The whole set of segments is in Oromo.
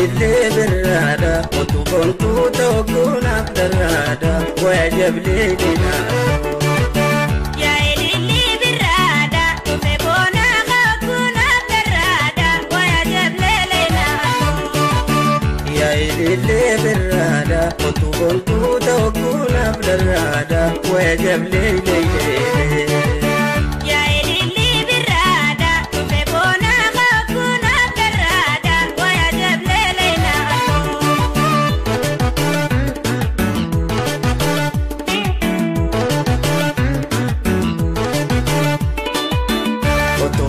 ilillee birraadha Otu tokkonaaf darraadha Waya jablee dinaa Yaa ilillee birraadha Dhufe boonaa hookunaaf darraadha Waya jablee leenaa Yaa ilillee birraadha Otu tokkonaaf darraadha Waya jablee leenaa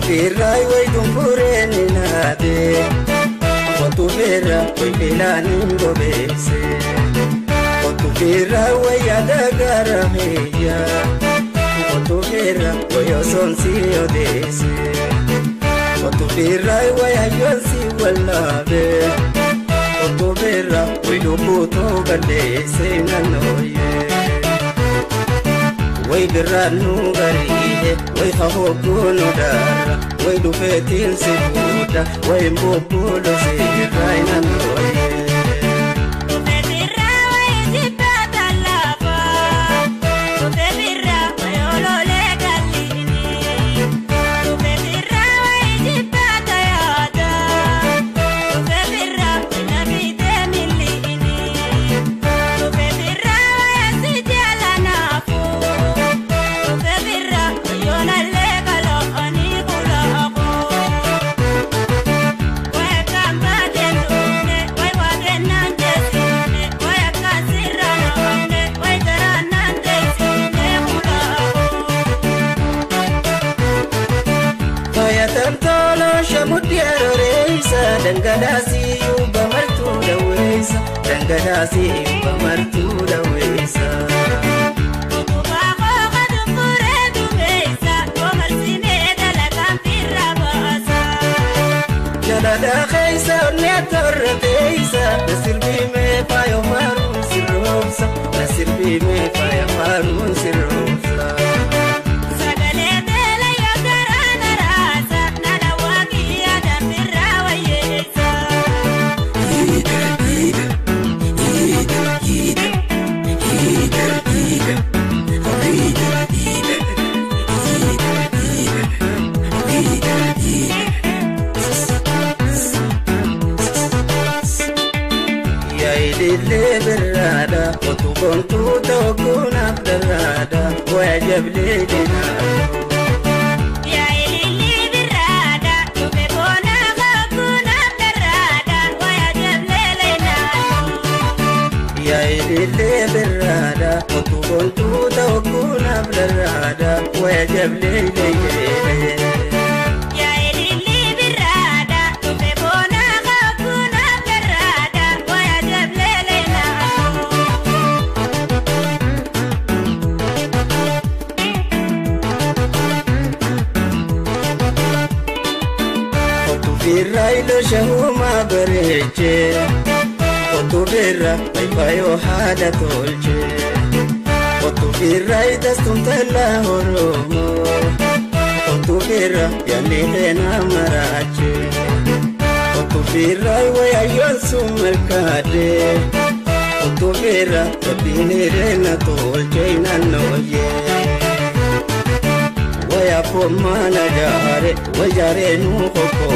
Firrai way dumpure ni nabe Otu firra way filani ngobese Otu firra way adagara meya Otu firra way osonsi odese Otu firra way ayonsi wallabe Otu firra way lubuto galese nanoye Way birranu garihe way khahokunu dara way dufetin sibuda way mbubulo sirraina noye Dhufe birra way jibbata lafa Dhufe birra way ololee galliini Dhufe birra way jibbata yaada Dhufe birra way nabitee milliini Dhufe birra way asi jaalanaafu Dhufe birra yoonallee kala'anii kulaaqu Way akkaan baadeen dhufne way waaqennaan teessifne way akkaan sirraan oofne way garaannaan teessifne kulaaqu. Fayatamtoolo shamuddi aroreessa dhangalaasii bamartuu daweessa dhangalaasii bamartuu daweessa. Utubaa kooka dumburee dumeessa oomarsinee dalagaan firra baasa. Jalala keessa onnee torra teessa nasirbiimee faayo maaruun sirroomsa nasirbiimee faayo maaruun sirroomsa. Sagalee beela yoo garaa na raasa na dhawaa kiyya danfirraa wayyeessa. Yaa ilillee birraadha otu boontuu tokkonaaf darraadha waya jablee dinaa. Yaa ilillee birraadha dhufe boonaa hookunaaf darraadha waya jablee leenaa. Yaa ilillee birraadha otu boontuu tokkonaaf darraadha waya jablee leenaa. Yaa ilillee birraadha dhufe boonaa hookunaaf darraadha waya jablee leenaa. Otu firra ilo shahuma bareeche Otu firra faayoo haala tolche Otu firra itastumtala Oromoo Otu firra yaanni keenaa maraache Otu firra wayayyoon sun malkaadhe Otu firra rabbiin hireena tolche naannooyee. Waya pomana jaare wajare nu koko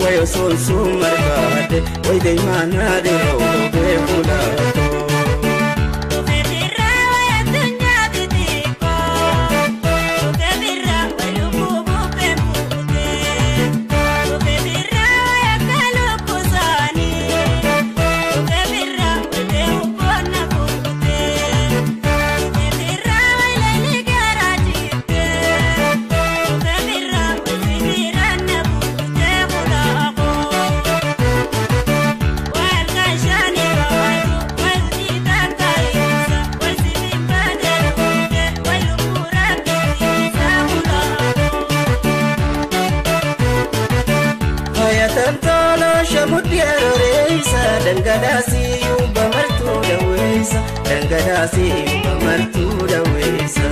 wayo son sumargade way deimana de robe fulato Dhufe birra way addunyaa xixiqqoo Dhufe birra way lubbuu bubbeen buutee Dhufe birra way akka lukkusaanii Dhufe birra way deemu boonna fuutee Dhufe birra way leenii garaa jibbee Dhufe birra way sibiiraan na buutee kulaaqu. Way halkan shaanii baatu way hojii tattaayisa way sibiin baadeen dhufne way lubbuu rakkisiisa kulaaqu. Fayatamtoolo shamuddi aroreessa dhangalaasii bamartuu daweessa dhangalaasii bamartuu daweessa.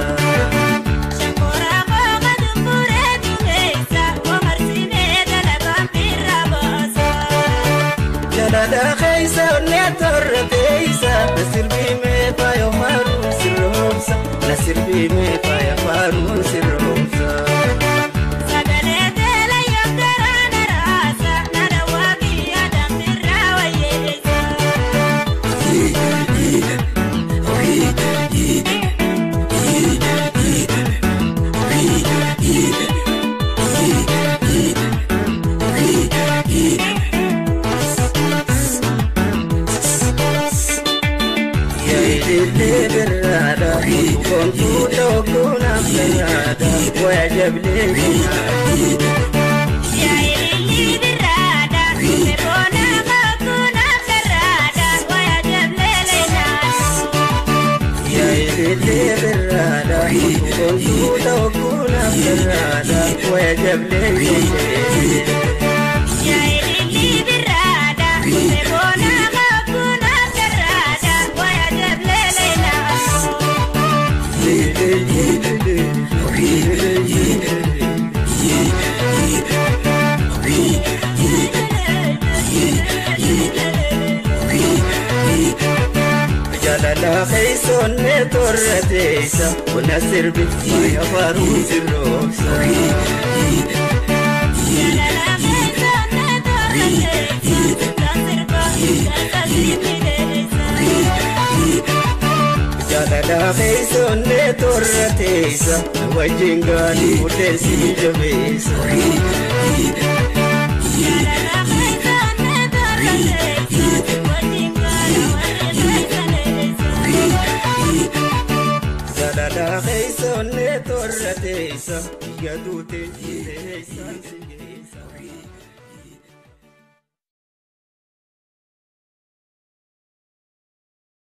Shankooraa kooka dumburee dumeessa oomarsinee dalagaan firra baasa. Jalala torra teessa nasirbii mee faaya faaruu sirroomsa nasirbii mee faaya faaruu sirroomsa. Sagalee teela yookaraa naraasa nana waaqii adamirraa wayyeessa. Yaayillee birraadha kontuu dhookunaaf garaadha waya jablee kunaadha. Yaayilli birraadha boona kookunaaf garraadha waya jablee leenaadha. Yaayillee birraadha kontuu dhookunaaf garaadha waya jablee kunaadha. Yaayilli birraadha boona kookunaaf garraadha waya jablee leenaadha. Jaalala keessoonne torra teessa kuna sirbi faaya faaruu sirroomsa. Jaalala keessoonne torra teessa wajjin gaarii murteessi jabeessa. Jaalala keessoonne torra teessa biyya duute teessaan si geessa.